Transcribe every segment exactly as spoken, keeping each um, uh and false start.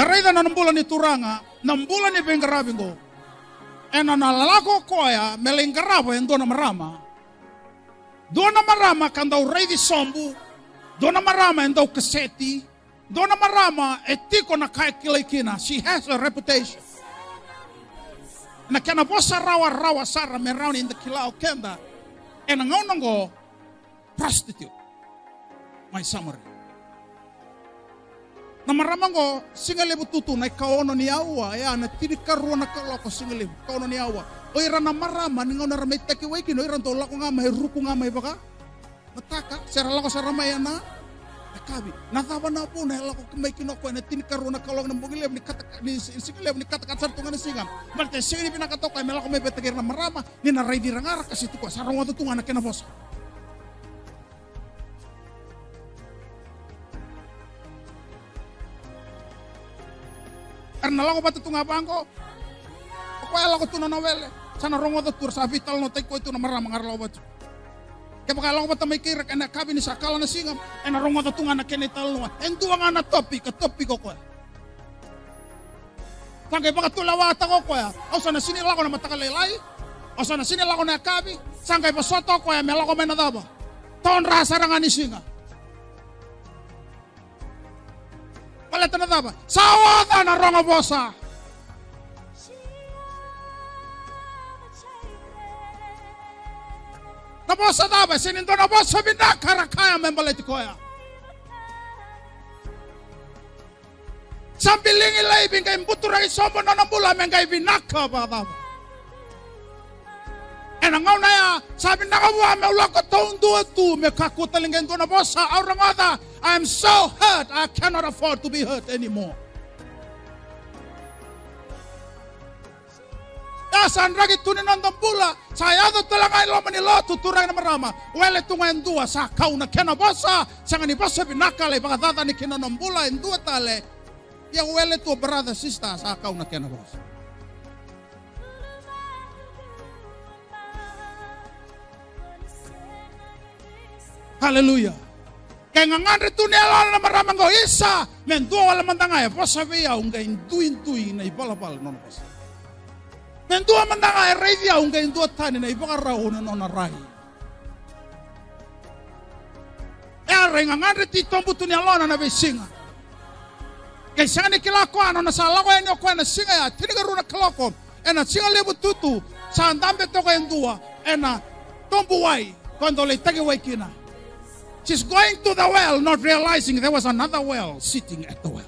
Raica na bula ni turaga, na bula ni veiqaravi qo. Ena na lako koya me lai qarava e dua na marama. Dua na marama ka dau raici sobu. Dua na marama e dau kaseti. Dua na marama e tiko na ka e kilai kina. She has a reputation. Na kena vosa rawarawa sara me rawa ni da kila o keda. Ena gauna qo, prostitute. Mai Samaria. Na marama qo, siga levu tutu, na ikaono ni aua, ya na tinikarua na kaloko siga levu, ikaono ni aua. O ira na marama, ni gauna era mai taki wai kina, o ira dau lako ga mai, ruku ga mai vaka mataka, se ra lako sara mai ena yakavi. Na cava na vuna e lako mai kina o koya ena tinikarua na kaloko na bogi levu ni kata, ni si-, siga levu ni katakata sara tu ga na siga. Baleta e sega ni vinakata o koya me lako mai vata kei ira na marama, ni na raici ira ga ra kaseti koya, sa rogoca tu ga na kena vosa. Era na lako vata tu ga vaqo. O koya e lako tu na nona wele. Sa na rogoca tu, ra sa veitalanoataki koya tu na marama ga ra lako vata tu. Kevaka e lako vata mai kei ira ena yakavi ni sa kala na siga, ena rogoca tu ga na kena italanoa. E dua ga na topic, a topic o koya. Sa qai vakatulewataka o koya. Au sa na sega ni lako na mataka lailai. Au sa na sega ni lako na yakavi. Sa qai vosota o koya me lako mai na cava? Todra sara ga ni siga. Baleta na cava? Sa oca na rogo vosa. Na vosa cava? E sega ni dua na vosa vinaka ra kaya me baleti koya. Sa biligi laivi, qai buturaki sobu na nona bula me qai vinaka vakacava? Ena gauna ya, sa vinaka vua meu lako taudua tu me kakua tale qai dua na vosa, au rogoca, I am so hurt, I cannot afford to be hurt anymore. Ya sa draki tu ni noda bula, sa yaco tale ga i loma ni lotu, turaga na marama. Wele tu ga e dua, sa kau na kena vosa, sega ni vosa vinaka, lai vakacacani kina na bula e dua tale. Ia wele tu, brother, sister, sa kau na kena vosa. Haleluya. Ke gagadre tu ni yalona na marama qo, isa, me dua wale mada ga e vosa vei au, qai duidui na ivalavala na nona vosa. Me dua mada ga e raici au, qai dua tani na ivakarau na nona rai. E a rai gagadre titobu tu ni yalona na veisiga. Qai sega ni kila o koya na nona sa lako yani o koya na siga ya, tinikarua na kaloko. Ena siga levu tutu, sa dabe toka e dua ena tobu wai, ko dau lai taki wai kina. She's going to the well, not realizing there was another well sitting at the well.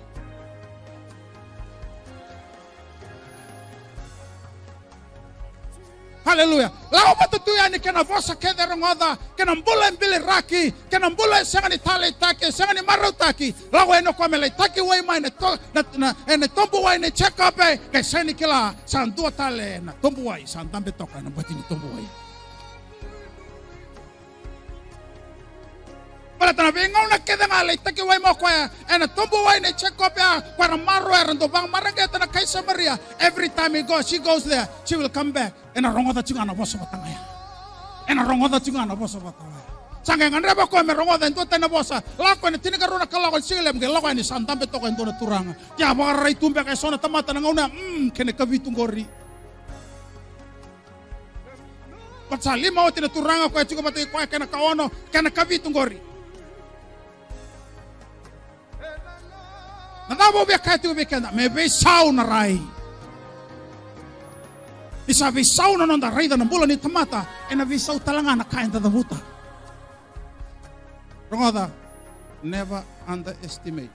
Haleluya. Lako vata tu yani kei na vosa kece e rogoca, kei na bula e biliraki, kei na bula e sega ni taleitaki, e sega ni marautaki. Lako yani o koya me lai taki wai mai na to-, na, na, ena tobu wai nei Jekope, qai sega ni kila, sa dua tale na tobu wai sa dabe toka ena bati ni tobu wai. Baleta na veigauna kece ga lai taki wai mai o koya ena tobu wai nei Jekope, a koya era maroroya, era dau vakamareqeta na kai Samaria. Every time he goes, she goes there, she will come back. Ena rogoca tiko ga na vosa vata ga ya. Ena rogoca tiko ga na vosa vata ga ya. Sa qai gadreva o koya me rogoca e dua tani na vosa. Lako ena tinikarua na kaloko ni siga levu, qai lako yani sa dabe toka e dua na turaga. Ke a vakararai tu beka e so na tamata na gauna ya, mm, kena ikavitu qori. But sa lima oti na turaga, o koya tiko vata kei koya, kena kaono, kena kavitu qori. Na cava au via kaya tiko vei keda? Me veisau na rai. Ni sa veisau na noda raica na bula ni tamata, ena veisau tale ga na ka eda cavuta. Rogoca, never underestimate.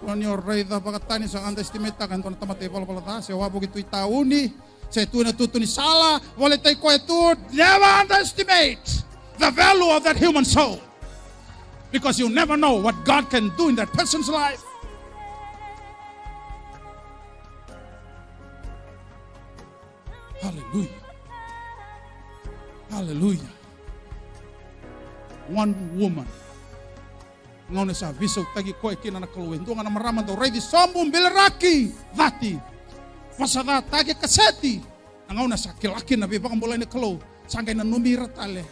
Kua ni o raica vakatani, sa underestimate-taka e dua na tamata ivalavala ca, se wavoki tu i tauni, se tu ena tutu ni sala, volitaki koya tu, never underestimate the value of that human soul. Because you never know what God can do in that person's life. Hallelujah. Hallelujah. One woman. Gauna sa veisautaki koya kina na Kalou, e dua ga na marama dau raici sobu, biliraki, cati, vosa ca, taki kaseti. Na gauna sa kila kina na veivakabulai ni Kalou, sa qai nanumi ira tale